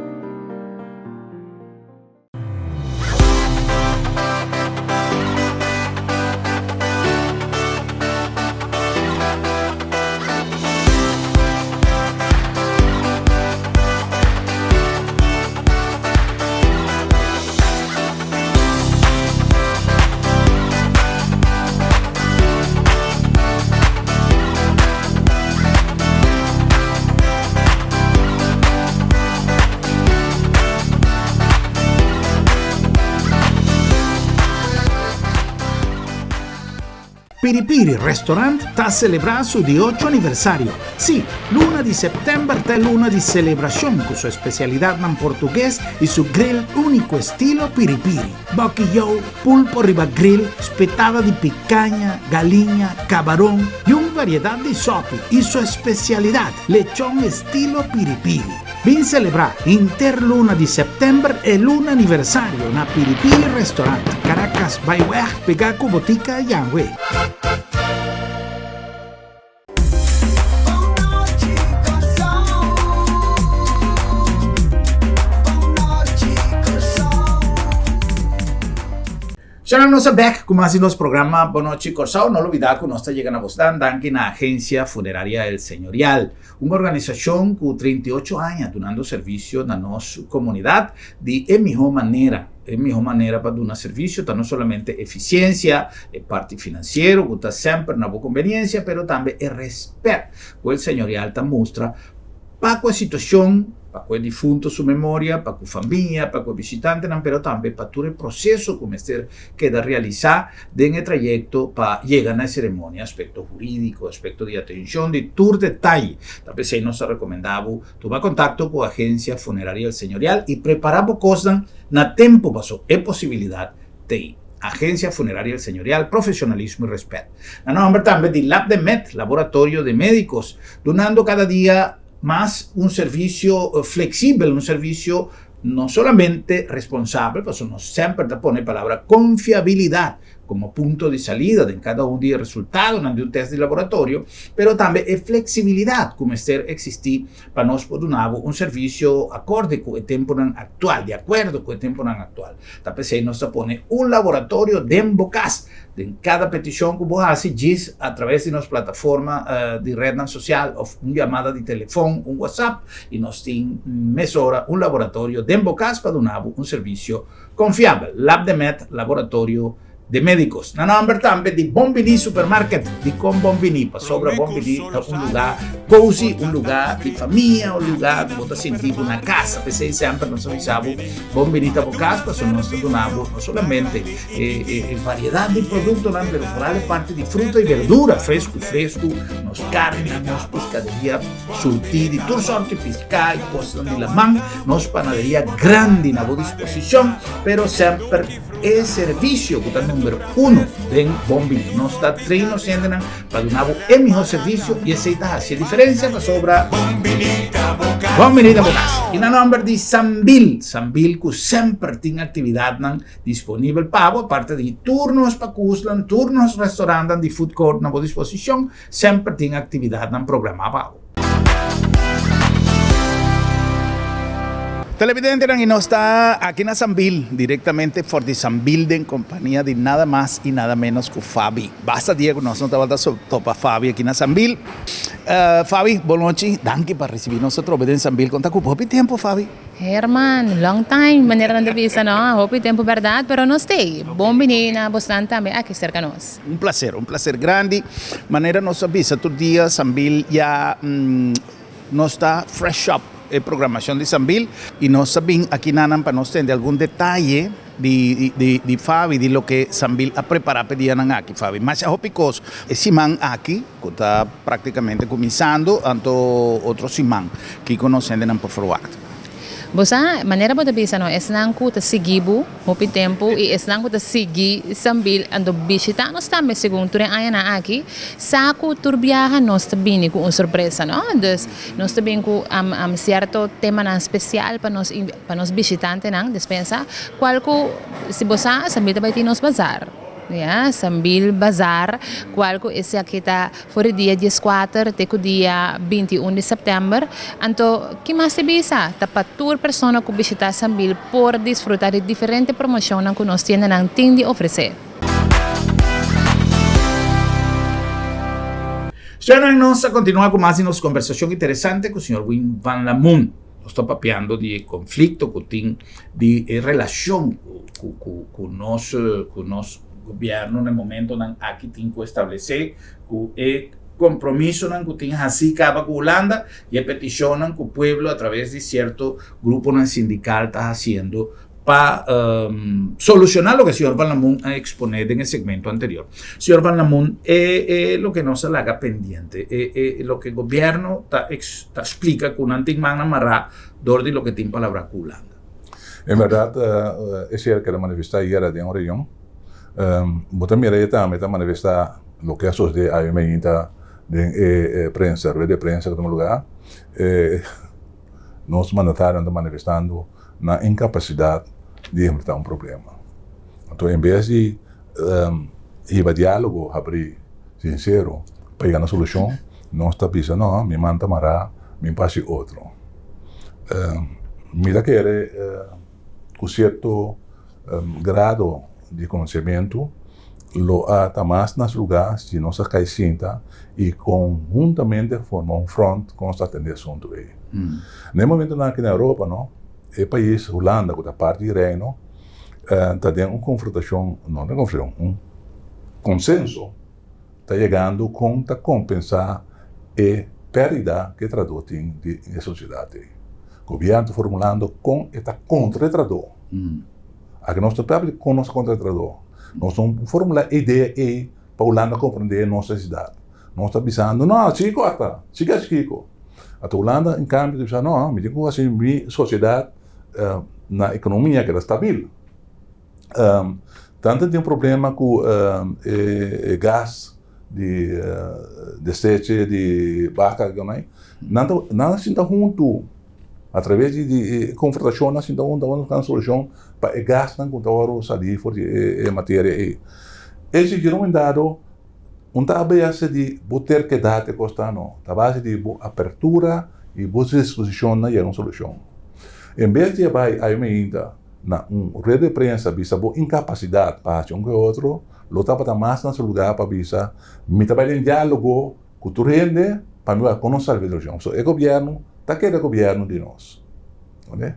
Piri Piri Restaurant ta selebrá su di ocho aniversario. Sí, luna di sèptèmber ta e luna di selebrashon ku su espesialidatnan portugues i su grill úniko estilo Piri Piri. Bòkiyou, pulpo riba grill, spetada di pikaña, galiña, kabaron i un variedat di sòpi i su espesialidat, lechon estilo Piri Piri. Bin selebrá henter luna di sèptèmber e luna aniversario na Piri Piri Restaurant, Caracas Byweg, pegá ku Botica Janwe. Shana nos a bek ku mas di nos programa Bon Nochi Kòrsou. No lubidá ku nos ta yega na bosnan danki na Agencia Funeraria El Señorial, un organisashon ku 38 aña dunando servisio na nos komunidat di e mihó manera. E mihó manera pa duna servisio ta no solamente efisiensia, e parti finansiero ku ta semper na bo kombeniensia, pero tambe e rèspèt ku El Señorial ta mustra pa ku e situashon. pa ku e difunto su memoria, pa ku famia, pa ku e bishitantenan, pero tambe pa tur e proseso ku mester keda realisá den e trayekto pa yega na e seremonia, aspekto hurídiko, aspekto di atenshon di tur detaye. Ta p'esei nos ta rekomendá bo tuma kontakto ku Agensia Funeraria El Señorial i prepará bo kosnan na tempu paso e posibilidat t'ei. Agensia Funeraria El Señorial, profesionalismo i rèspèt. Na nòmber tambe di Labdemed, Laboratorio de Médicos, dunando kada dia mas un servisio fleksibel, un servisio no solamente responsabel, pasobra nos semper ta pone e palabra konfiabilidat komo punto di salida den kada un di e resultadonan di un tèst di laboratorio, pero tambe e fleksibilidat ku mester eksistí pa nos por duna bo un servisio akorde ku e tempunan aktual, di akuerdo ku e tempunan aktual. Ta p'esei nos ta pone un laboratorio den bo kas. Den kada petishon ku bo hasi djis atraves di nos plataforma di retnan sosial òf un yamada di telefòn, un WhatsApp, i nos tin mesora un laboratorio den bo kas pa duna bo un servisio konfiabel. Labdemed, Laboratorio de Médicos. Na nòmber tambe di Bon Biní Supermarket. Dikon Bon Biní? Pasobra Bon Biní ta un lugá cozy, un lugá di famia, un lugá ku bo ta sinti bo na kas. P'esei semper nos ta bisa bo, Bon Biní ta bo kas, pasobra nos ta duna bo no solamente e variedat di produktonan, pero foral e parti di fruta i berdura fresku fresku, nos karninan, nos piskaderia surtí di tur sorti piská i kosnan di laman, nos panaderia grandi na bo disposishon, pero semper E servisio ku ta number uno den Bon Bini. Nos ta train nos hendenan pa duna bo e mihó servisio i esei ta hasi e diferensia pasobra Bon Bini ta bo kas. I na nòmber di Sambil, Sambil ku semper tin aktividatnan disponibel pa bo, aparte di tur nos pakusnan, tur nos restaurantnan di food court na bo disposishon, semper tin aktividatnan programá pa bo. Televidentenan y nos ta aki na Sambil, directamente for di Sambil den compania di nada mas y nada menos cu Fabi. Basta dia cu nos no tabata topa Fabi aki na Sambil. Fabi, bon nochi, danki pa ricibi nos atrobe den Sambil. Con ta cu hopi tempo, Fabi? Herman, long time, manera nan ta bisa no, hopi tempo berdad, pero nos t'ey. Bon bini na bosnan tambe aki cerca nos. Un placer, un placer grandi. Manera nos a bisa tur dia, Sambil ya nos ta fresh up e programacion di Sambil y nos a bin aki nanan pa nos tende algun detaye di di Fabi di loke Sambil a prepara p'e dianan aki. Fabi, masha hopi cos e siman aki cu ta practicamente cuminsando, anto otro siman kico nos hendenan por verwakt? Bo sa, manera bo ta bisa no, esnan ku ta sigui bo hopi tempu i esnan ku ta sigui Sambil anto bishita nos tambe segun tur e añanan aki, sa ku tur biaha nos ta bini ku un sorpresa no. Dus nos ta bin ku sierto temanan spesial pa nos pa nos bishitantenan despensa, kual ku si bo sa Sambil ta bai tin nos bazar, ya, Sambil Bazar, kual ku esaki ta. For di dia dieskuater te ku dia 21 di sèptèmber. Anto, ki mas ta bisa? Ta pa tur persona ku bishitá Sambil por disfrutá di diferente promoshonnan ku nos tiendanan tin di ofresé. Señornan, nos ta kontinuá ku mas di nos kombersashon interesante ku señor Wim van Lamoen. Nos ta papiando di e konflikto ku tin di e relashon ku nos ku nos Gobierno na e momentonan aki tin cu establece cu e compromisonan cu tin haci caba cu Hulanda y e peticionnan cu pueblo a traves di cierto gruponan sindical ta haciendo pa soluciona loke señor Van Lamoen a expone den e segmento anterior. Señor Van Lamoen, e e loke nos a laga pendiente, e e loke gobierno ta ta splica cu nan tin man amarra door di loke tin palabra cu Hulanda. En berdad esei a keda manifestá ayera den un reunion. Bo ta mira e tambe ta manifestá loke a sosodé awe mainta den e prensa, rueda de prensa ku tuma lugá. Nos mandatarionan ta manifestando nan inkapasidat di enfrentá un problema. Anto en bes di hiba diálogo habrí sinsero pa yega na solushon, nos ta bisa no, mi man ta mará, mi por hasi otro. Mi ta kere ku sierto grado di konosementu lo a ta mas na su lugá si nos a kai sinta i konhuntamente forma un front kon nos ta atendé asuntu ei. Na e momentunan aki na Europa no, e pais Hulanda ku ta parti di Reino ta den un konfrontashon, no den konfrontashon, un konsenso ta yegando kon ta kompensá e pèrdida ku e trahadó tin di e sosiedat ei. Gobièrnu ta formulando kon e ta kontra e trahadó. Aki nos ta papia di kon nos ta kontra e trahadó. Nos no formulá e idea ei pa Hulanda komprendé nos nesesidat. Nos ta bisando, no, sigui kòrta, sigui hasi kiko. Anto Hulanda en kambio ta bisa, no, mi tin ku hasi mi sosiedat na ekonomia keda stabil. Tantu tin un problema ku e gas di deseche di baka nan ta nan a sinta huntu atraves di konfrontashon nan a sinta huntu a buska un solushon pa e gasnan ku ta wòrdu sali for di e materia ei. E si un dado un ta base di bo terkedat e kos ta no ta base di bo apertura i bo disposishon na yega un solushon. En bes di a bai ayo mainta na un rueda di prensa bisa bo inkapasidat pa hasi un ke otro, lo tabata mas na su lugá pa bisa, Mi ta bai den diálogo ku tur hende pa mi wak kon nos salba e situashon. So e gobièrnu ta keda gobièrnu di nos. Oke.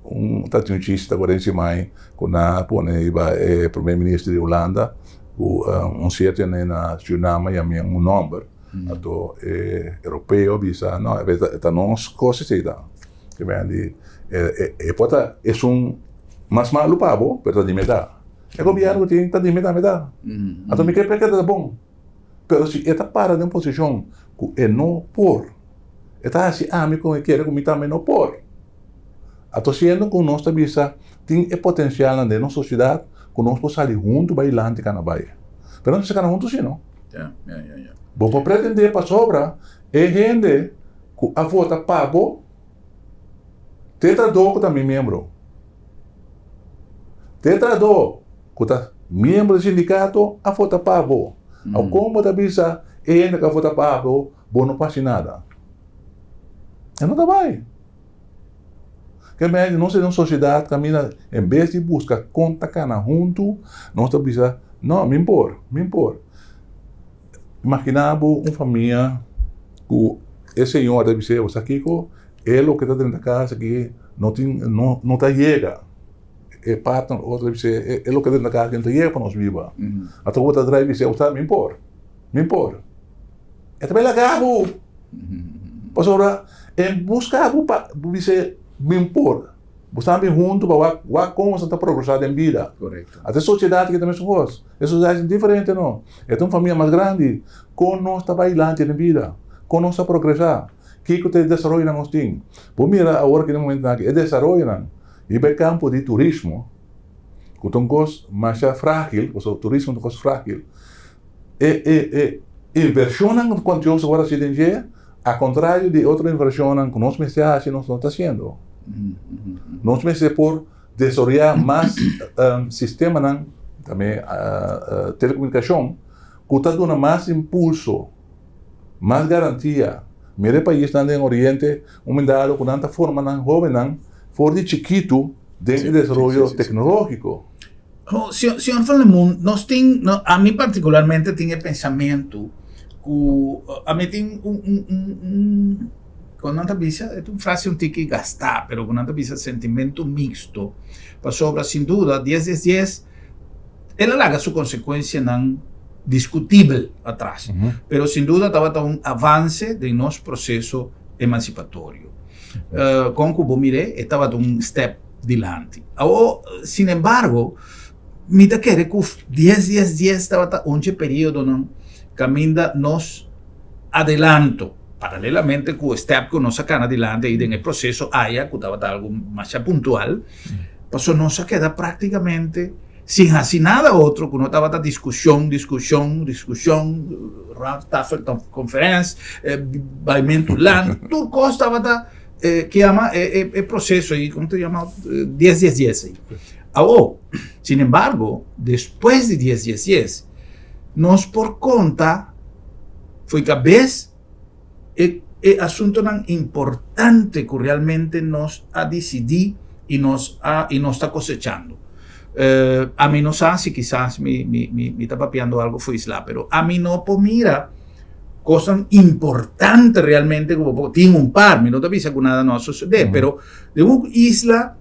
Un ta tin un chiste ta den mai ku nan a pone riba e prome minister di Hulanda ku un sierto hende na Suriname a yam'é un nòmber. Anto e europeo a bisa, no, e ta nos kos esei ta. E por ta esun mas malu pa bo, pero ta di meta. E gobierno ku tin ta di meta meta. Anto mi kere keda ta bon. Pero si e ta para den un posishon ku e no por, e ta hasi ami ku e kere ku mi tambe no por. Anto siendo ku nos ta bisa tin e potensialnan den nos sosiedat ku nos por sali huntu bai dilanti kana bai. Pero nos mester kana huntu si no. Bo por pretende pasobra e hende ku a vota pa bo Te trahadó ku ta mi miembro. Te trahadó ku ta miembro di sindikato a vota pa bo. Awo kon bo ta bisa e hende ku a vota pa bo, bo no por hasi nada? E no ta bai. Ke mei nos den un sosiedat kaminda en bes di buska kon ta kana huntu, nos ta bisa, no, mi por, mi por. Imaginá bo un famia ku e señor ta bis'é, bo sa kiko? E loke ta drenta kas aki no tin, no no ta yega. E partner otro ta bis'é, e loke ta drenta kas aki no ta yega pa nos biba. Anto bo ta drai bis'é, bo sa mi por, mi por. E ta bai laga bo. Pasobra e buska bo pa bo bis'é mi por. Bo sta bin huntu pa wak wak kon boso ta progresá den bida. Korekto. Ata e sosiedat aki ta mesun kos. E sosiedat ta diferente no. E ta un famia mas grandi. Kon nos ta bai dilanti den bida? Kon nos ta progresá? Kiko ta e desaroyonan nos tin? Bo mira awor aki den momentunan aki e desaroyonan riba e kampo di turismo ku ta un kos masha frágil, pasobra turismo ta un kos frágil. E e e invershonnan kuantioso ku a hasi den dje A kontrario di otro invershonnan ku nos mester hasi, nos no ta hasiendo. Nos mester por desaroyá mas sistemanan, tambe telekomunikashon, ku ta duna mas impulso, mas garantia. Mira e paisnan den Oriente, un mendado ku nan ta forma nan hóbennan for di chikitu den e desaroyo teknológiko. Señor Van der Moen, nos tin, no, ami particularmente tin e pensamiento cu ami tin un, un, un, un, con nan ta bisa, e ta un frase un tiki gastá, pero cu nan ta bisa sentimento mixto, pasobra sin duda dies dies dies el a laga su consecuencianan discutibel atras, pero sin duda tabata un avance den nos proceso emancipatorio. Con cu bo mir'é, e tabata un step dilanti. Awo, sin embargo, mi ta kere ku dies dies dies tabata un dje periodonan kaminda nos adelanto, paralelamente ku e step ku nos a kana dilanti ei den e proseso aya ku tabata algu masha puntual, pasobra nos a keda praktikamente sin hasi nada otro ku no tabata diskushon, diskushon, diskushon, rondtafelconferens, baimentu lan, tur kos tabata. Ke yama e proceso ei, como ta yama? Dies dies dies ei. Awo, sin embargo, despues di dies dies dies, nos por konta fo'i kabes e e asuntonan importante ku realmente nos a disidí i nos a i nos ta kosechando. Ami no sa si kisas mi mi mi ta papiando algo fo'i sla, pero ami no por mira Cosnan importante realmente cu bo por tin un par, mi no ta bisa cu nada no a sucede, pero den un isla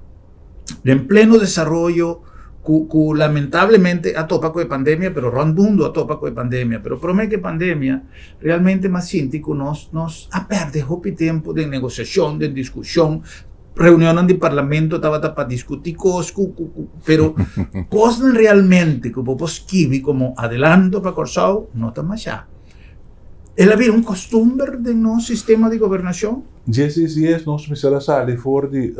den pleno desaroyo Ku ku lamentablemente a topa ku e pandemia, pero rònt mundu a topa ku e pandemia. Pero promé ku e pandemia, realmente m'a sinti ku nos nos a pèrdè hopi tempu den negosiashon, den diskushon. Reunionnan di parlamento tabata pa diskutí kos ku ku ku pero kosnan realmente ku bo por skibi komo adelanto pa Kòrsou no ta mashá. El a bira un kostumber den nos sistema di gobernashon? Dies dies dies nos mester a sali for di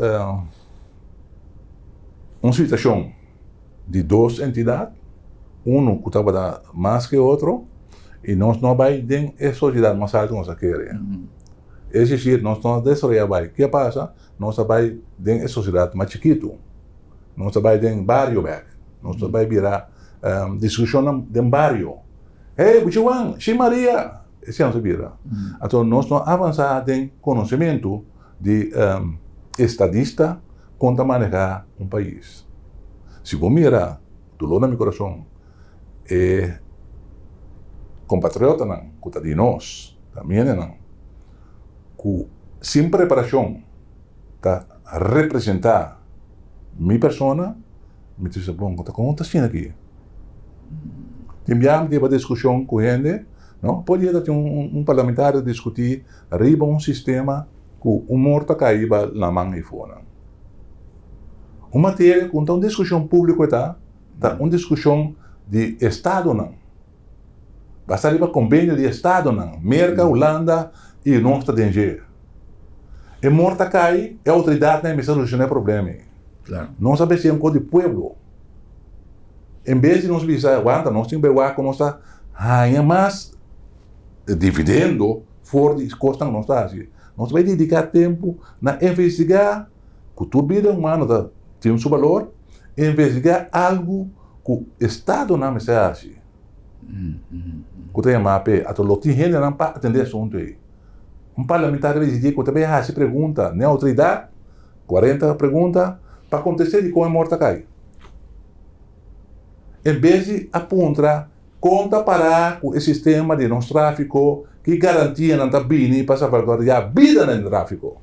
un situashon di dos entidat, unu ku tabata mas ke otro, i nos no a bai den e sosiedat mas altu ku nos a kere. Es desir, nos no a desaroyá bai. Ke a pasa? Nos a bai den e sosiedat mas chikitu. Nos a bai den bario bèk. Nos a bai bira diskushonnan den bario. Hey, Buchi Juan, Shi Maria! Esei nos a bira. Anto nos no a avansá den konosementu di estadista kon ta manehá un pais. Si bo mira, doló na mi kurason, e kompatriotanan ku ta di nos, ta miendenan ku sin preparashon ta representá mi persona, mi ta bisa, bon, ta kon ta asina aki? Tin biaha mi ta hiba diskushon ku hende, no? Por yega tin un parlamentario diskutí riba un sistema ku un morto a kai riba laman eifonan. Un materia ku no ta un diskushon públiko e ta, ta un diskushon di estadonan. Basa riba kombenio di estadonan, Merka, Hulanda i nos ta den dje. E morto a kai, e outoridatnan a mester solushoná e problema ei. Nos a besi un kos di pueblo. En bes di nos bisa, wanta, nos tin bai wak ku nos ta haña mas dividendo for di kosnan ku nos ta hasi. Nos bai dediká tempu na investigá ku tur bida humano ta tin su balor, investigá algu ku estadonan mester hasi, ku ta yamá p'e. Ato lo tin hendenan pa atendé asuntu ei. Un parlamentario a disidí ku ta bai hasi pregunta n'e outoridat, 40 pregunta, pa kontest'é dikon e mor ta kai. En bes di a puntra kon ta pará ku e sistema di nos tráfiko, ki garantianan ta bini pa salvaguardiá bidanan den tráfiko.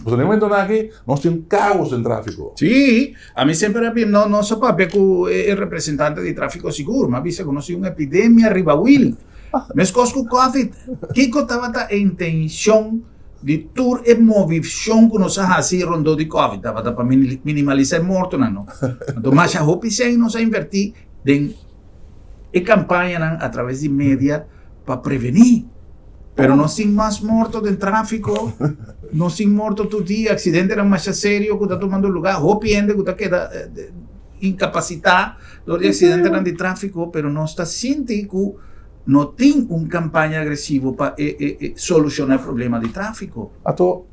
Pasobra den e momentonan aki nos tin kaos den tráfiko. Sí, ami semper a bin, no nos a papia ku e representante di tráfiko sigur, mi a bisa ku nos tin un epidemia riba wil. Meskos ku Covid, kiko tabata e intenshon di tur e movishon ku nos a hasi rondó di Covid? Tabata pa minimalisá e mortonan, no? Anto masha hopi sèn nos a invertí den e kampañanan a traves di media pa prevení. Pero nos tin mas morto den tráfiko, nos tin morto tur dia, aksidentenan masha serio ku ta tumando lugá, hopi hende ku ta keda inkapasitá dor di aksidentenan di tráfiko, pero nos ta sinti ku no tin un kampaña agresivo pa e solushoná e problema di tráfiko. Ato,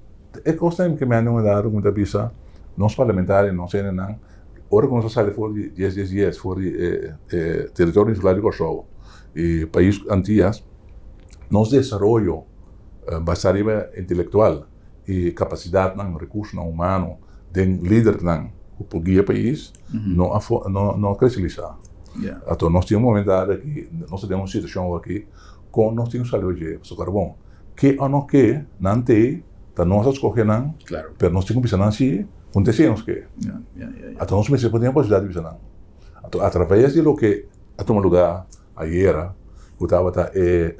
e kosnan ke mi a numa dado ku mi ta bisa nos parlamentarionan, nos hendenan, ora ku nos a sali for di dies dies dies, for di e teritorio insular di Kòrsou i pais Antias, nos desaroyo basá riba intelektual i kapasidatnan, rekursonan humano den lidernan ku por guia pais no a no a kresilisá. Anto nos tin un momento dado aki, nos ta den un situashon awor aki kon nos tin ku sali oye pasobra kòrda bon, ke o no ke nan t'ei ta nos a skohe nan, pero nos tin ku bisa nan si un ta esei nos ke. Anto nos mester por tin e posibilidat di bisa nan. Anto atraves di loke a tuma lugá ayera ku tabata e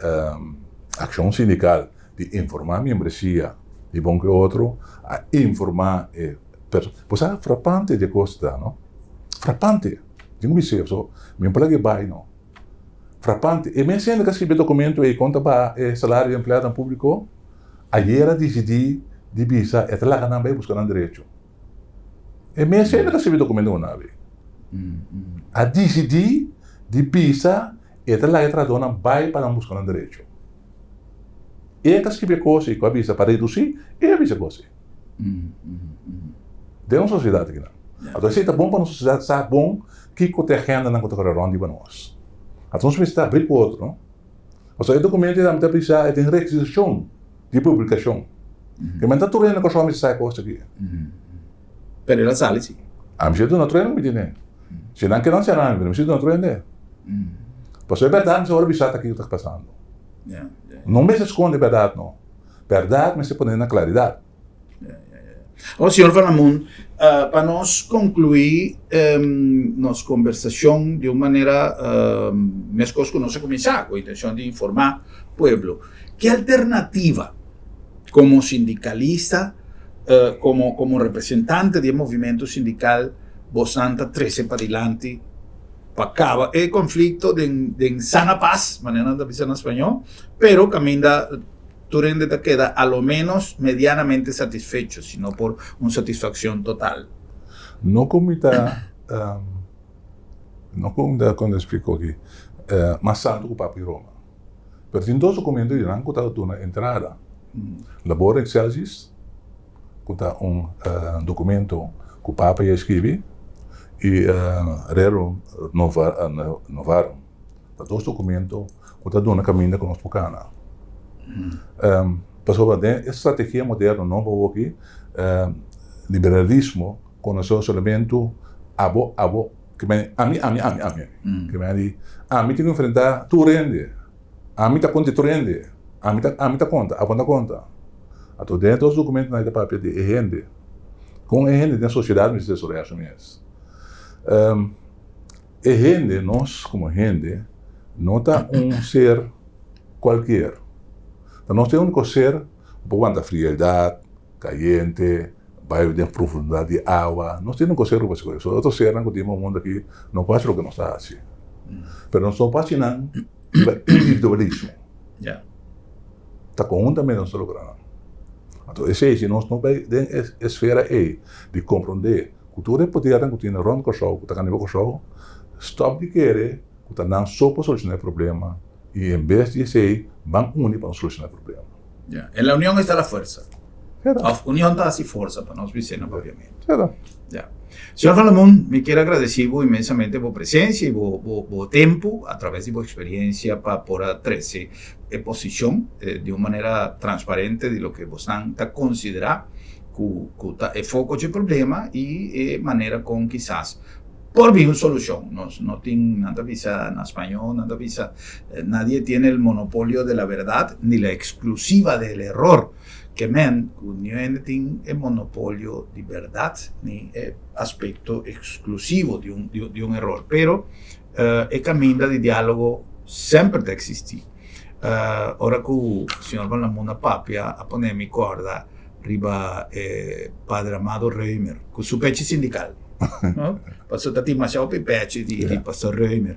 akshon sindikal di informá miembresia di bon ke otro, a informá e perso. Bo sa frapante di e kos ta, no? Frapante! Tin ku bis'é, pasobra mi no por laga e bai, no. Frapante! E mes hende ku a skirbi e dokumento ei kon ta baha e salario di empleadonan públiko, ayera a disidí di bisa e ta laga nan bai buska nan derecho. E mes hende ta sirbi documento cu nan abi. A dicidi di bisa e ta laga e trahadornan bay pa nan busca nan derecho. E ta sirbi e cos y cu a bisa pa reduci, e a bisa cos ey. Den nos sociedad aki nan. Anto esey ta bon pa nos sociedad sa bon kico ta e agendanan cu ta corre rond riba nos. Anto nos mester abri cu otro, no? Pasobra e documento ey ta bisa e tin requisicion. Di publikashon. Ke men ta tur hende Kòrsou mester sa e kos aki. Pero el a sali si. A mi si duna tur hende mi tene. Si nan ke nan sera mi, pero mi si duna tur hende. Pasobra e bèrdat mester wòrdu bisa ta kiko ta pasando. No mester skonde e bèrdat no. Bèrdat mester pone na klaridat. Awor señor Van Lamoen. Pa nos konkluí nos kombersashon di un manera meskos ku nos a kuminsá, ku intenshon di informá pueblo, ki alternativa komo sindikalista, komo komo representante di e movimentu sindikal bosan ta trese padilanti pa kaba e konflikto den den sana pas, manera nan ta bisa na spañó, pero kaminda Tur hende ta keda a lo ménos medianamente satisfecho, si no por un satisfakshon total. No ku mi ta, no ku mi ta, kon ta splika aki, mas santu ku Papa di Roma. Pero tin dos dokumento di nan ku ta duna entrada. Labor Excelsis, ku ta un dokumento ku Papa ya skibi, i Rerum Novarum. Ta dos dokumento ku ta duna kaminda ku nos por kana. Pasobra den e strategia moderno nobo awoki, liberalismo konosé solamentu abo, abo, ke men ami, ami, ami, ami, ami. Ke men di ami tin ku enfrentá tur hende, ami ta konta tur hende, ami ta ami ta konta, abo no ta konta. Anto den e dos dokumentonan ei ta papia di e hende, kon e hende den sosiedat mester desaroyá su mes. E hende, nos como hende, no ta un ser cualkier. Ta nos ta e unico ser cu por wanta frieldad, cayente, bay den profundidad di awa. Nos ta e unico ser cu por haci cos. Otro sernan cu tin pa mundo aki no por haci loke nos ta haci. Pero nos no por haci nan riba individualismo. Ta conhuntamente nos ta logra nan. Anto esey si nos no bay den e esfera ey di comprende. Ku tur e podernan ku tin rònt Kòrsou, ku ta kaniba Kòrsou, stòp di kere ku ta nan so por solushoná e problema i en bes di esei ban uni pa nos solushoná e problema. Ya, en la union esta la fuersa. Òf union ta hasi forsa pa nos bis'é na papiamentu. Sierto. Ya. Señor Van Lamoen, mi kier agradesí bo inmensamente bo presensia i bo bo bo tempu a traves di bo eksperiencia pa por a trese e posishon di un manera transparente di loke bosnan ta konsiderá. Ku ku ta e foko dje problema i e manera kon kisas por bin un solushon. Nos no tin, nan ta bisa na spañó, nan ta bisa, nadie tiene el monopolio de la verdad ni la exclusiva del error. Ke men ku niun hende tin e monopolio di bèrdat ni e aspekto eksklusivo di un di un error. Pero e kaminda di diálogo semper ta eksistí. Ora ku señor Van Lamoen a papia a pone mi kòrda riba e Padre Amado Römer ku su pechi sindical, no? Pasobra ta tin masha hopi pechi di di Pastor Römer,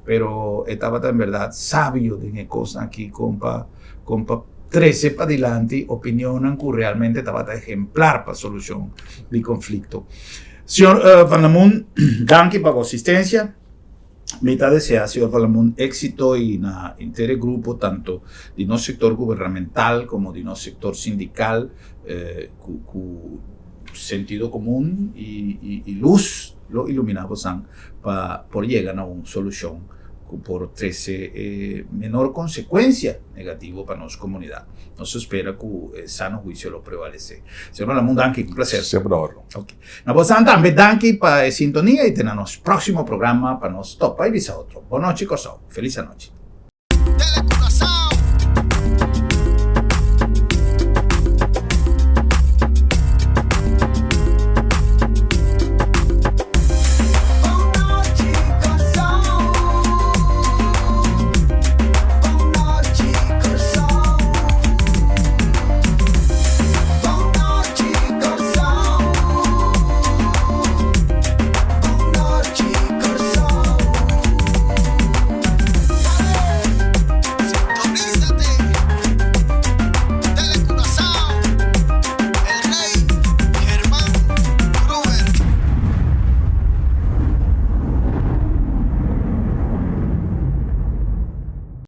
pero e tabata en berdad sabio den e kosnan aki kon pa kon pa trese padilanti opinionnan ku realmente tabata ehemplar pa solushon di konflikto. Señor Van Lamoen, danki pa bo asistencia. Mi ta desea Señor Valamund éxito y na henter e grupo tanto di nos sector gubernamental como di nos sector sindical cu cu sentido comun y y luz lo ilumina bosan pa por yega na un solucion cu por trece e menor consecuencia negativo pa nos comunidad. Nos ta spera cu e sano huicio lo prevalece. Señor Valamund danki, un placer. Semper a orden. Ok. Na bosan tambe danki pa e sintonia y te na nos proximo programa pa nos topa y bisa otro. Bon nochi Kòrsou. Felis anochi.